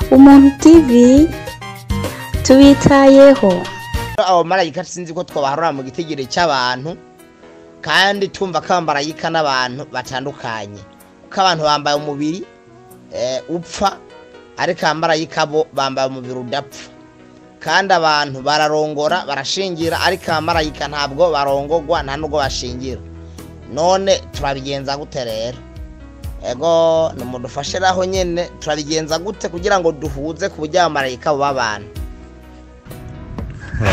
Umuntu TV tubitayeho. Abamarayika sinzi ko twabaharura mu gitigiri cy'abantu, kandi tumva ko abamarayika n'abantu batandukanye, kuko abantu bambaye umubiri upfa, ariko abamarayika bo bambaye umubiri udapfa. Kandi abantu bararongora, barashingira, ariko abamarayika ntabwo barongorwa, nta nubwo bashingira. None turabigenza gute rero? Ego nimudufashe raho nyene, turabigenza gute kugira ngo duhuze ku buryo abamarayika bo b'abantu?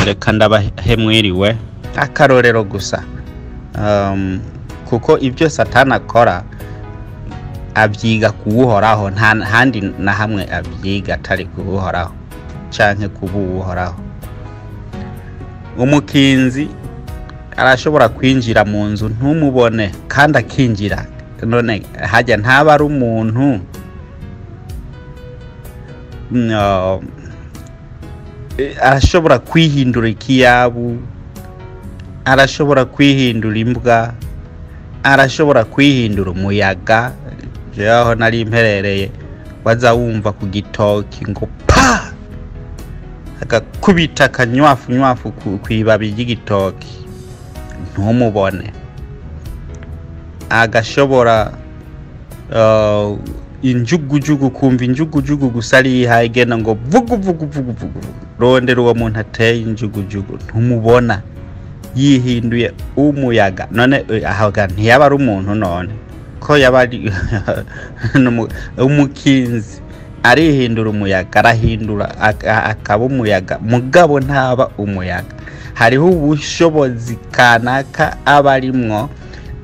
Reka ndabahe mwiriwe. Akarorero gusa, kuko ibyo Satani akora abyiga kuwuhoraho, nta handi na hamwe abyiga atari kuwuhoraho canke kubuwuhoraho. Umukinzi arashobora kwinjira mu nzu ntumubone, kandi akinjira. None hajya ntaba ari umuntu? No, arashobora kwihindura ikiyabu, arashobora kwihindura imbwa, arashobora kwihindura umuyaga. Jewe aho nari mperereye, waza wumva ku gitoki ngo pa, agakubita akanywafu nywafu kw'ibabi ry'igitoki, ntumubone. Agashobora injugujugu, kumva injugujugu gusa ariyihaye igenda ngo vugu vugu vugu vugu, rondera uwo muntu ateye injugujugu, ntumubona, yihinduye umuyaga. None aho ga ntiyaba ari umuntu? None ko yaba ari umukinzi, arihindura umuyaga, arahindura akaba umuyaga, mugabo ntaba umuyaga. Hariho ubushobozi kanaka aba arimwo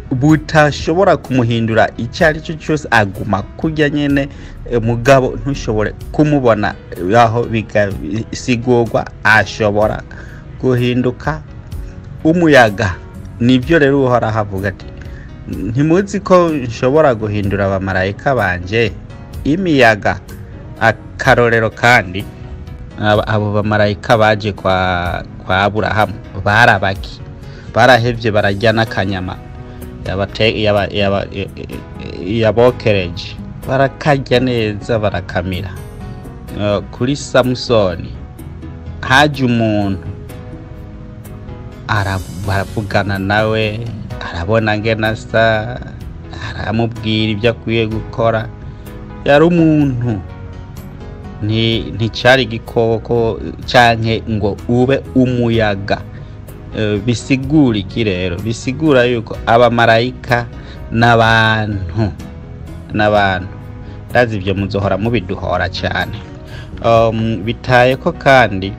butashobora kumuhindura icyo ari cyo cyose, aguma kurya nyene, mugabo ntushobore kumubona. Aho bigasigurwa ashobora guhinduka umuyaga. Nibyo rero Uhoraho avuga ati: "Ntimuzi ko nshobora guhindura abamarayika banje imiyaga?" Akarorero kandi, abo bamarayika baje kwa Aburahamu barabaki, barahevye bararya n'akanyama yabokereje, barakarya neza, barakamira. Kuri Samusoni haje umuntu, baravugana nawe, arabona ngena asa, aramubwira ibyo akwiye gukora. Yari umuntu, nticari igikoko canke ngo ube umuyaga. Bisigura iki rero? Bisigura yuko abamarayika n'abantu. Ndazi ibyo muzohora mubiduhora cyane. Bitaye ko kandi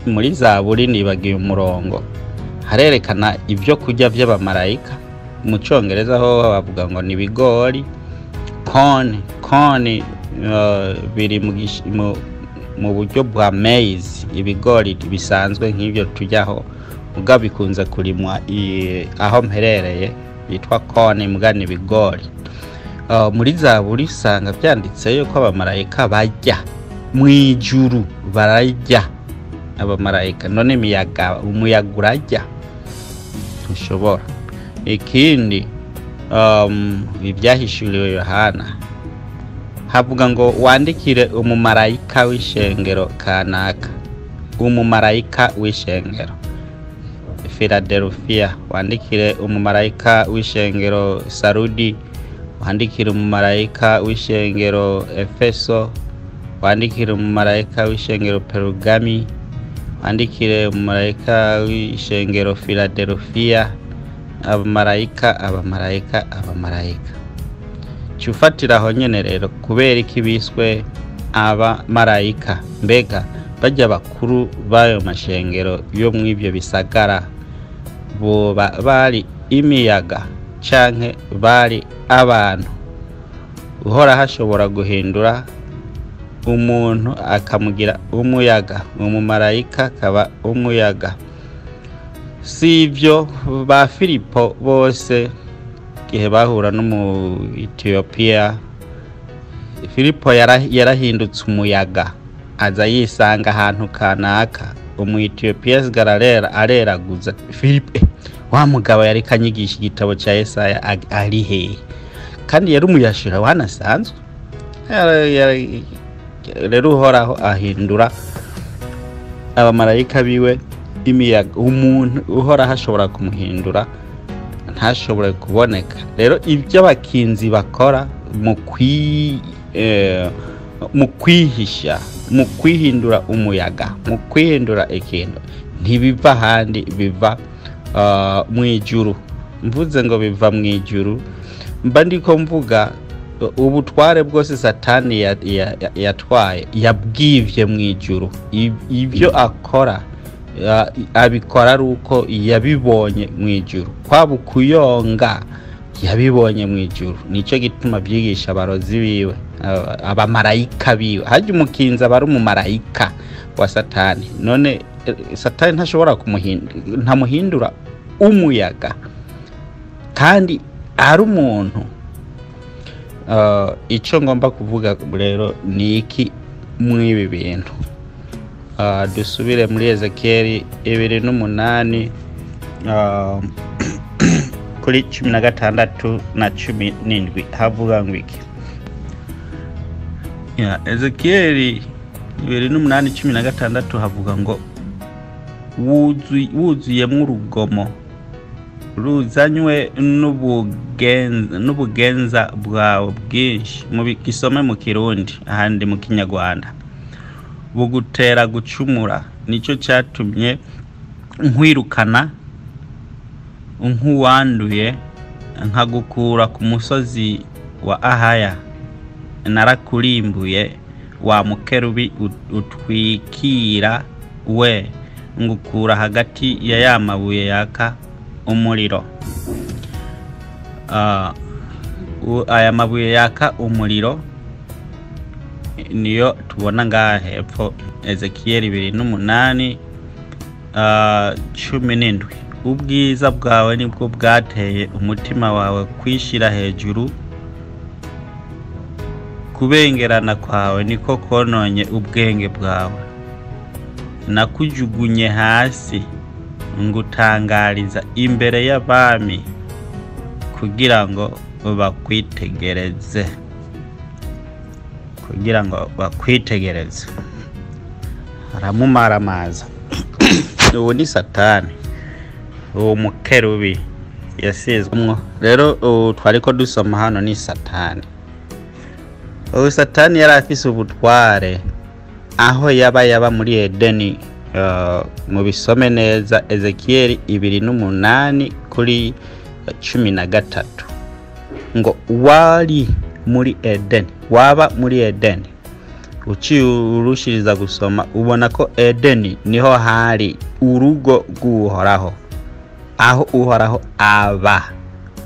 muri Zaburi, nibagiye umurongo, harerekana ibyo kurya by'abamarayika. Mu Cyongereza ho bavuga ngo ni ibigori, corn. Corn biri mu buryo bwa maize, ibigori bisanzwe nk'ibyo tujyaho, muga bikunze kurimwa aho mperereye, bitwa corn, muga ni ibigori. Muri Zaburi usanga byanditse yuko abamarayika bajya mu ijuru, bararya abamarayika. None imiyaga, umuyaga urarya? Ntushobora. Ikindi, ibyahishuriwe Yohana havuga ngo: "Wandikire umumarayika w'ishengero kanaka, umumarayika w'ishengero Philadelphia, wandikire umumarayika w'ishengero Sarudi, wandikire umumarayika w'ishengero Efeso, wandikire umumarayika w'ishengero Perugami, wandikire umumarayika w'ishengero Philadelphia." Abamarayika, abamarayika, abamarayika. Cufatira aho nyene rero, kubera iki biswe abamarayika? Mbega bajya bakuru b'ayo mashengero yo mw'ivyo bisagara boba bari imiyaga canke bari abantu? Uhoraho ashobora guhindura umuntu akamugira umuyaga, umumarayika akaba umuyaga. Si ibyo, ba Filipo bose igihe bahura n'umu Etiyopiya, Filipo yarahindutse umuyaga, aza yisanga ahantu kanaka. Umu Etiyopiya asigara areraguza Filipe: "Wa mugabo yari kanyigisha igitabo cya Yesaya ari hehe?" Kandi yari umuyashira wanasanzwe. Rero Uhoraho ahindura abamarayika biwe imiyaga. Umuntu Uhoraho ashobora kumuhindura ntashobore kuboneka. Rero ibyo abakinzi bakora mu kwihisha, mu kwihindura umuyaga, mu kwihindura ikintu, ntibiva ahandi, biva mu ijuru. Mvuze ngo biva mu ijuru, mba ndiko mvuga ubutware bwose Satani yatwaye, yabwivye mu ijuru. Ibyo akora abikora ari uko yabibonye mu ijuru, kwaba ukuyonga yabibonye mu ijuru. Nicyo gituma byigisha abarozi biwe, abamarayika biwe. Harya umukinzi aba ari umumarayika wa Satani. None Satani ntashobora kumuhindura, ntamuhindura umuyaga kandi ari umuntu. Icyo ngomba kuvuga rero ni iki mw'ibi bintu? Dusubire muri Ezekiyeli 28 kuri 16 na 17, havuga ngo iki? Ezekiyeli 28:16 havuga ngo wuzuyemwo urugomo ruzanywe n'ubugenza bwawe bwinshi. Mu gisome mu Kirundi, ahandi mu Kinyarwanda, bugutera gucumura, nicyo cyatumye nkwirukana nk'uwanduye, nkagukura ku musozi wa Ahaya. Narakurimbuye wa mukerubi utwikira we, ngukura hagati ya ya mabuye yaka umuriro. Aya mabuye yaka umuriro niyo tubona ngaha hepfo, Ezekiyeli 28 17. Ubwiza bwawe nibwo bwateye umutima wawe kwishira hejuru, kubengerana kwawe niko kononye ubwenge bwawe. Nakujugunye hasi ngutangariza imbere y'abami, kugira ngo bakwitegereze, kugira ngo bakwitegereze. Aramumaramaza. Ubu ni Satani, uwo mukerubi yasizwemwo. Rero ubu twariko dusoma hano ni Satani. Ubu Satani yari afise ubutware aho yaba muri Edeni. Mu bisome neza Ezekiyeli 28 kuri 13, ngo wari muri Edeni, waba muri Edeni. Uciye urushiriza gusoma ubona ko Edeni niho hari urugo rw'Uhoraho, aho Uhoraho aba,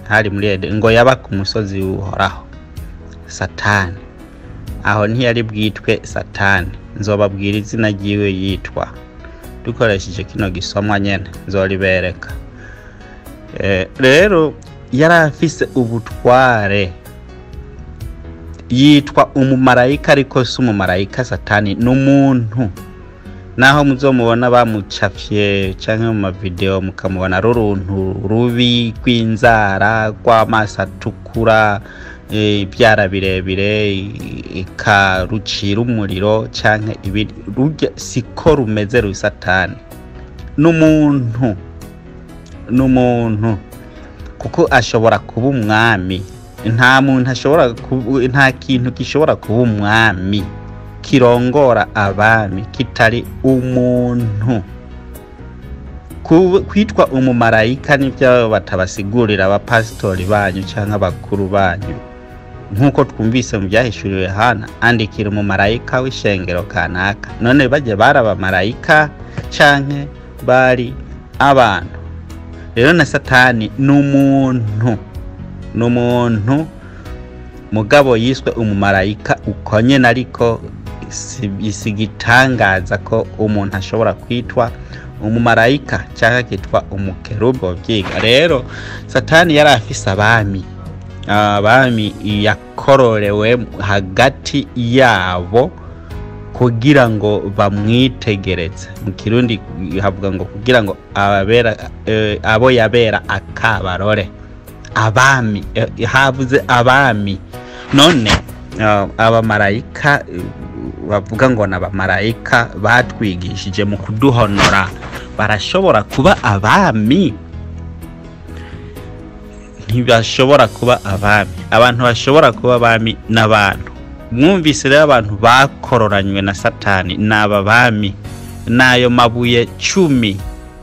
hari muri Edeni. Ngo yaba ku musozi w'Uhoraho. Satani aho ntiyari bwitwe Satani, nzobabwira izina ryiwe yitwa dukoresheje kino gisomwa nyene, nzoribereka. Rero yari afise ubutware, yitwa umumarayika, ariko si umumarayika. Satani n'umuntu, naho muzomubona bamucafye canke mu mavideo mukamubona ari uruntu rubi rw'inzara, rw'amaso atukura, ivyara birebire, ikarucira umuriro canke ibindi, rurya siko rumeze. Rusatani n'umuntu, n'umuntu kuko ashobora kuba umwami. Nta muntu ashobora, nta kintu gishobora kuba umwami kirongora abami kitari umuntu. Kwitwa umumarayika nivyo batabasigurira abapasitori banyu canke abakuru banyu, nk'uko twumvise mu byahishuriwe Yohana, andikira umumarayika w'ishengero kanaka. None bajya bari abamarayika canke bari abantu? Rero na Satani n'umuntu, n'umuntu mugabo yiswe umumarayika uko nyene, ariko si igitangaza ko umuntu ashobora kwitwa umumarayika cyangwa akitwa umukerubo. Byiga rero Satani yari afise abami, abami yakororewe hagati yabo kugira ngo bamwitegereze. Mu Kirundi havuga ngo kugira ngo ababera, abo yabera akabarore. Abami, havuze abami. None abamarayika bavuga ngo n'abamarayika batwigishije mu kuduhonora barashobora kuba abami? Ntibashobora kuba abami. Abantu bashobora kuba abami n'abantu. Mwumvise rero abantu bakororanywe na Satani n'aba bami, n'ayo mabuye 10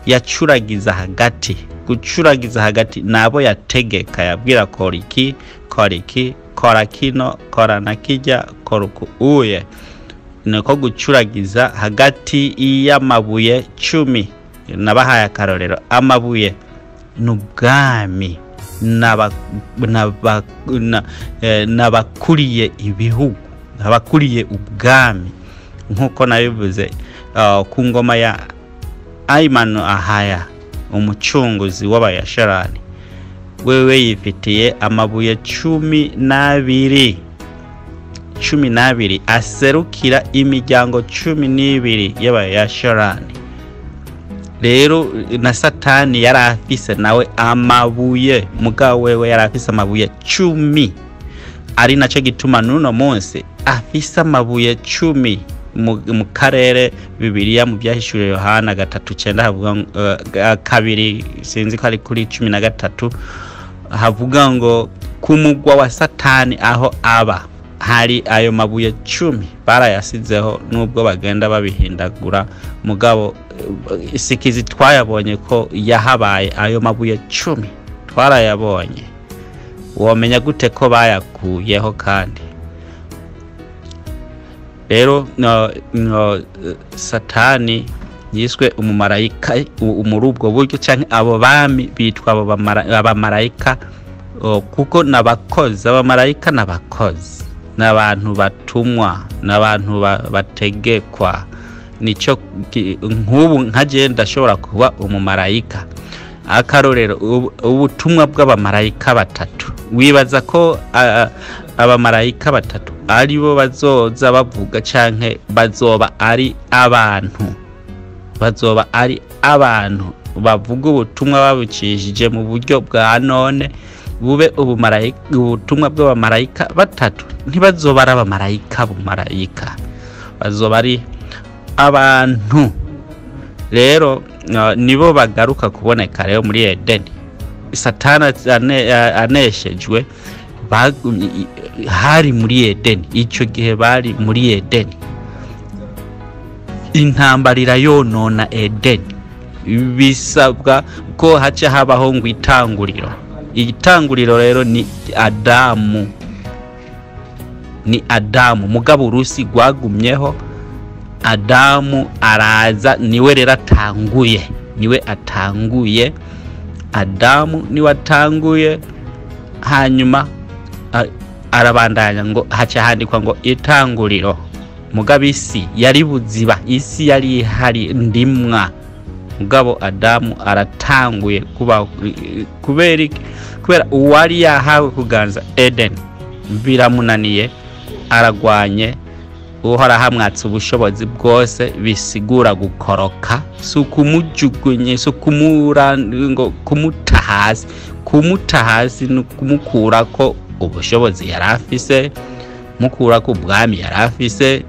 yacuragiza hagati. Gucuragiza hagati nabo yategeka, yabwira kora iki, kora iki, kora kino, kora na kijya, kora uku uye. Niko gucuragiza hagati y'amabuye 10. Nabahaye akarorero, amabuye n'ubwami n'abakuriye ibihugu, abakuriye ubwami, nkuko nabivuze ku ngoma ya Aimanu Ahaya, umucunguzi w'Abayasharani, wewe yifitiye amabuye 12, 12 aserukira imiryango 12 y'Abayasharani. Rero na Satani yari afise nawe amabuye, mugabo wewe yari afise amabuye 10, ari naco gituma nuno munsi afise amabuye 10 mu karere. Bibiliya mu Byahishuriwe Yohana 3:9 havuga 2, sinzi ko ari kuri 13, havuga ngo ku mugwa wa Satani aho aba hari ayo mabuye 10 barayasizeho, nubwo bagenda babihindagura, mugabo isikizi twayabonye ko yahabaye ayo mabuye 10 twarayabonye. Womenya gute ko bayakuyeho? Kandi rero Satani yiswe umumarayika muri ubwo buryo, canke abo bami bitwa abamarayika, kuko nabakozi. Abamarayika nabakozi, n'abantu batumwa, n'abantu bategekwa. Nico nk'ubu nka je ndashobora kuba umumarayika. Akarorero, ubutumwa bw'abamarayika batatu. Wibaza ko abamarayika batatu aribo bazoza bavuga, canke bazoba ari abantu? Bazoba ari abantu bavuga ubutumwa babucishije mu buryo bwa none, bube ubutumwa bw'abamarayika batatu. Ntibazoba ari abamarayika bumarayika, bazoba ari abantu. Rero nibo bagaruka kuboneka rero muri Edeni. Satani aneshejwe hari muri Edeni, ico gihe bari muri Edeni. Intambara irayonona Edeni, bisabwa ko haca habaho ngo itanguriro. Itanguriro rero ni Adamu, ni Adamu. Mugabo urusi rwagumyeho, Adamu araza, niwe rero atanguye, niwe atanguye. Adamu niwe atanguye, hanyuma arabandanya ngo haca handikwa ngo itanguriro. Mugabo isi yari buziba, isi yari ihari ndimwa, mugabo Adamu aratanguye kuba. Kubera kubera uwari yahawe kuganza Eden biramunaniye, aragwanye, Uhoraho amwatse ubushobozi bwose, bisigura gukoroka, si ukumujugunye, si ukumura ngo kumuta hasi. Kumuta hasi ni ukumukurako ubushobozi yari afise, kumukurako ubwami yari afise,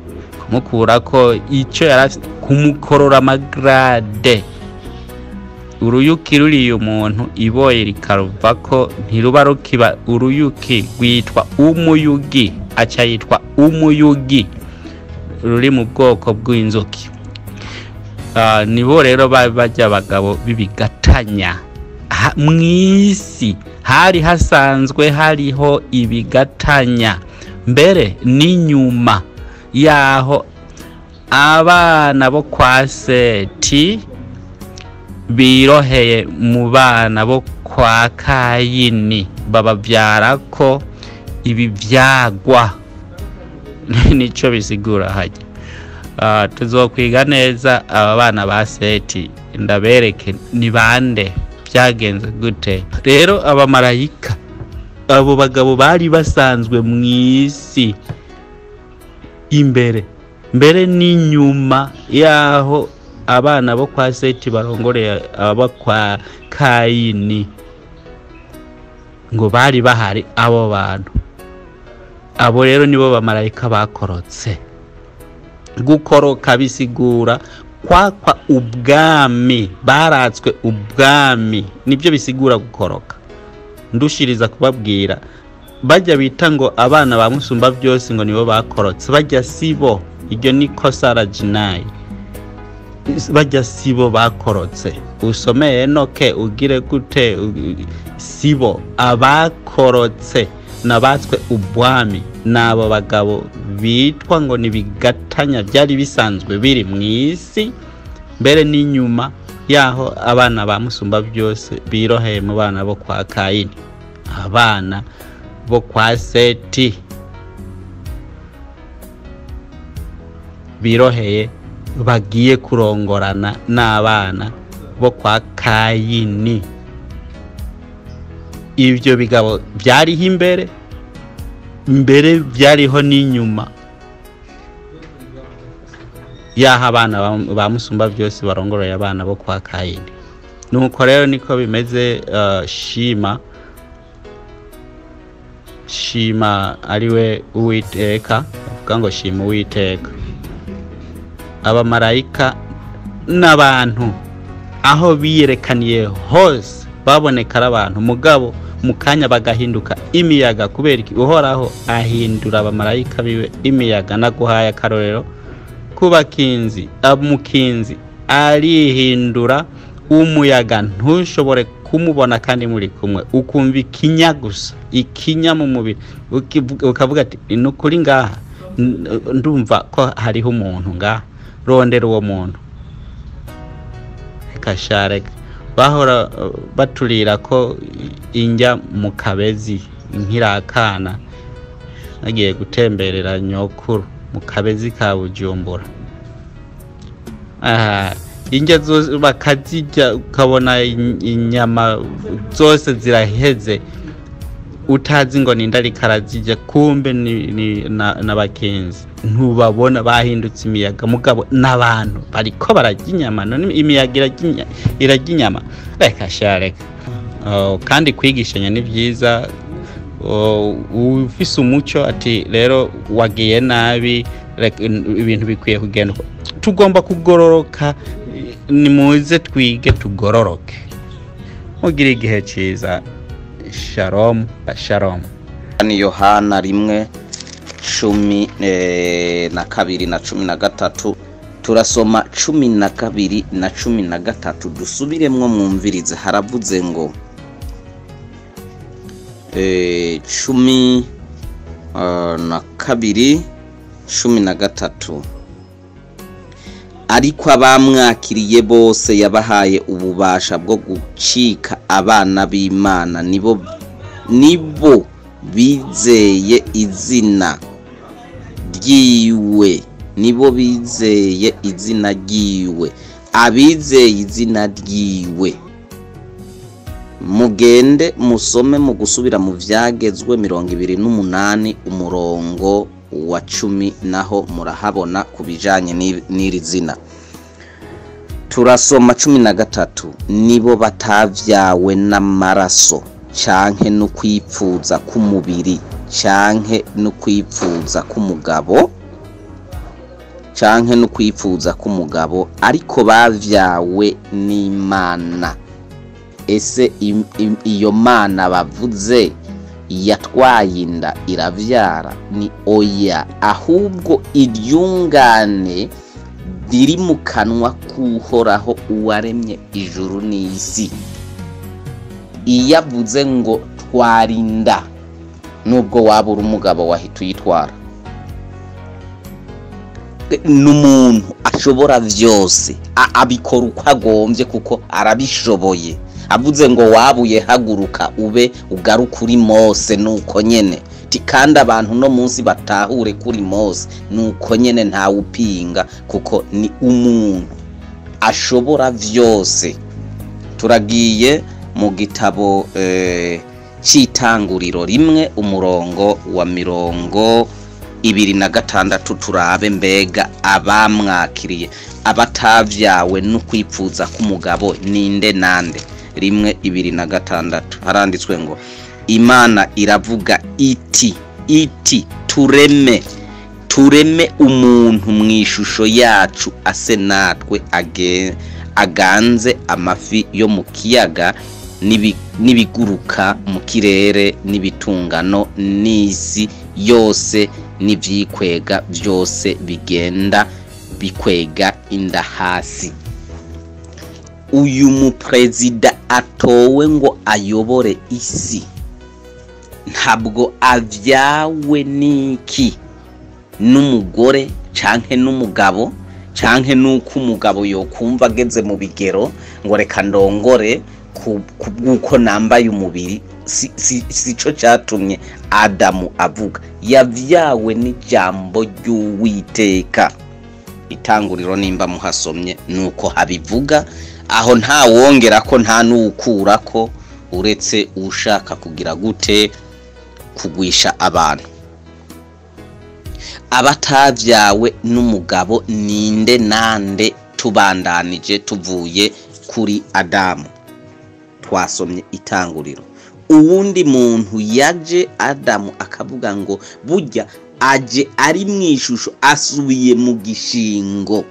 kumukurako ico yari afise, kumukorora amagrade. Uruyuki ruriye umuntu iboye rikaruvako ntiruba rukiba uruyuki, rwitwa umuyugi, aca yitwa umuyugi, ruri mu bwoko bw'inzuki. Nibo rero bajya abagabo b'ibigatanya. Mw'isi hari hasanzwe hariho ibigatanya mbere n'inyuma yaho abana bo kwa Seti biroheye mu bana bo kwa Kayini, babavyara ko ibi vyagwa. Nico bisigura hajya. Tuzokwiga neza aba bana ba Seti, ndabereke ni bande, byagenze gute. Rero abamarayika, abo bagabo bari basanzwe mw'isi imbere mbere n'inyuma yaho abana bo kwa Seti barongoreye abo kwa Kayini, ngo bari bahari abo bantu. Abo rero nibo bamarayika bakorotse. Gukoroka bisigura kwakwa ubwami, baratswe ubwami, nibyo bisigura gukoroka. Ndushiriza kubabwira bajya bita ngo abana ba Musumba byose ngo nibo bakorotse, bajya sibo, iryo ni kosa rajinayi, bajya sibo bakorotse. Usomeye Enoke ugire gute, sibo abakorotse nabatswe ubwami nabo bagabo bitwa ngo nibigatanya byari bisanzwe biri mu isi mbere n'inyuma yaho abana ba Musumba byose biroheye mu bana bo kwa Kayini, abana bo kwa Seti biroheye bagiye kurongorana n'abana bo kwa Kayini. Ibyo bigabo byariho imbere, mbere byariho n'inyuma yaho abana ba Musumba byose barongoroye abana bo kwa Kayini. Nuko rero niko bimeze. Shima ariwe Uwiteka, avuga ngo shima Uwiteka. Abamarayika n'abantu aho biyerekaniye hose baboneka ari abantu, mugabo mu kanya bagahinduka imiyaga. Kubera iki? Uhoraho ahindura abamarayika biwe imiyaga. Naguhaye akarorero kubakinzi, amukinzi arihindura umuyaga ntushobore kumubona kandi muri kumwe, ukumva ikinya gusa, ikinya mu mubiri, ukavuga ati nukuri ngaha ndumva ko hariho umuntu ngaha, rondera uwo muntu. Reka bahora baturira ko injya mu kabezi nkirakana, nagiye gutemberera nyokuru mu kabezi ka Bujumbura. Aha injya zose bakazijya, ukabona inyama zose ziraheze, utazi ngo ninde ariko arazijya, kumbe ni n'abakenzi ntubabona, bahindutse imiyaga. Mugabo n'abantu bariko bararya inyama, none imiyaga irarya inyama. Reka sha reka. Kandi kwigishanya ni byiza. Ufise umuco ati rero wagiye nabi, ibintu bikwiye kugenda, tugomba kugororoka, nimuze twige tugororoke. Mugire igihe cyiza. Shalom, shalom. Ni Yohana 1:12 na 13. Turasoma 12 na 13, dusubiremwo mwumvirize. Haravuze ngo 12 13, ariko abamwakiriye bose yabahaye ububasha bwo gucika abana b'Imana, nibo bizeye izina ryiwe, nibo bizeye izina ryiwe, abizeye izina ryiwe. Mugende musome mu gusubira mu Vyagezwe 28 umurongo wa 10, naho murahabona kubijanye n'iri zina. Turasoma 13, nibo batavyawe n'amaraso canke no kwipfuza k'umubiri canke no kwipfuza k'umugabo canke no kwipfuza k'umugabo, ariko bavyawe n'Imana. Ese iyo mana bavuze yatwaye inda iravyara? Ni oya, ahubwo iryungane riri mu kanwa k'Uhoraho uwaremye ijuru n'isi. Iyo avuze ngo twarinda, nubwo waba uri umugabo wahita uyitwara, n'umuntu ashobora vyose, abikora uko agombye kuko arabishoboye. Avuze ngo wabuye haguruka ube ugaruka uri Mose, nuko nyene. Kandi abantu no munsi batahure kuri Mose, nuko nyene ntawupinga kuko ni umuntu ashobora vyose. Turagiye mu gitabo c'itanguriro 1 umurongo wa 26, turabe mbega abamwakiriye abatavyawe no kwipfuza k'umugabo ninde nande. 1:26 haranditswe ngo Imana iravuga iti tureme Tureme umuntu mu ishusho yacu ase natwe, aganze amafi yo mu kiyaga n'ibiguruka mu kirere n'ibitungano n'isi yose n'ivyikwega byose bigenda bikwega inda hasi. Uyu muperezida atowe ngo ayobore isi ntabwo avyawe n'iki? N'umugore canke n'umugabo, canke n'uko umugabo yokumva ageze mu bigero ngo reka ndongore kubw'uko nambaye umubiri. Si cyo cyatumye Adamu avuga. Yavyawe n'ijambo ry'Uwiteka. Itanguriro nimba muhasomye nuko habivuga, aho nta wongera ko nta n'uwukura ko, uretse ushaka kugira gute? Kugwisha abantu. Abatavyawe n'umugabo ninde nande? Tubandanije tuvuye kuri Adamu, twasomye itanguriro. Uwundi muntu yaje Adamu akavuga ngo burya aje ari mu ishusho, asubiye mu gishingo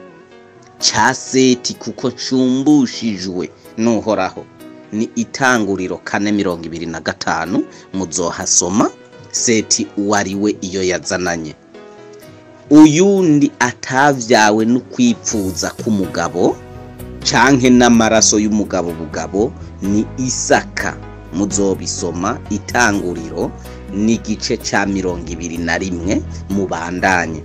ca Seti kuko ncumbushijwe n'Uhoraho. Ni itanguriro 4:25, muzohasoma Seti uwo ari we iyo yazananye. Uyundi atavyawe n'ukwipfuza k'umugabo canke n'amaraso y'umugabo bugabo ni Isaka. Muzobisoma itanguriro n'igice ca 21, mubandanye.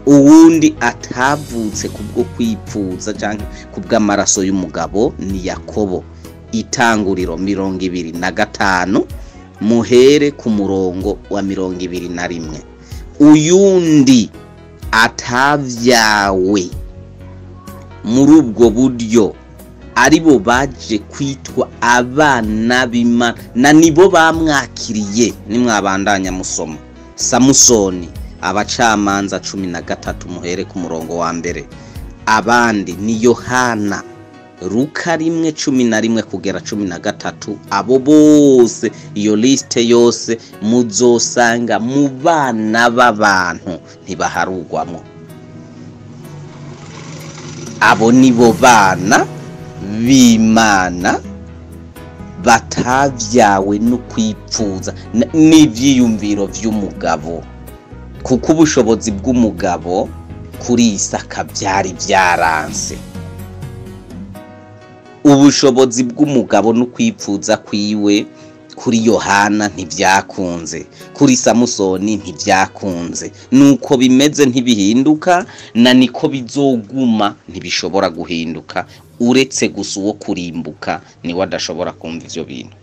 Uwundi atavutse kubwo kwipfuza canke kubw'amaraso y'umugabo ni Yakobo. Itanguriro 25, muhere ku murongo wa 21. Uyundi atavyawe muri ubwo buryo aribo baje kwitwa abana b'Imana, na nibo bamwakiriye. Nimwabandanya musoma Samusoni, Abacamanza 13, muhere ku murongo wa 1. Abandi ni Yohana, Luka 1:11 kugera 13. Abo bose, iyo liste yose muzosanga mu bana b'abantu ntibaharugwamo. Abo nibo bana b'Imana batavyawe no kwipfuza n'ivyiyumviro vy'umugabo, kuko ubushobozi bw'umugabo kuri Isaka byari byaranse. Ubushobozi bw'umugabo no kwipfuza kwiwe kuri Yohana ntivyakunze, kuri Samusoni ntivyakunze. Nuko bimeze ntibihinduka, na niko bizoguma, ntibishobora guhinduka, uretse gusa uwo kurimbuka niwe adashobora kumva ivyo bintu.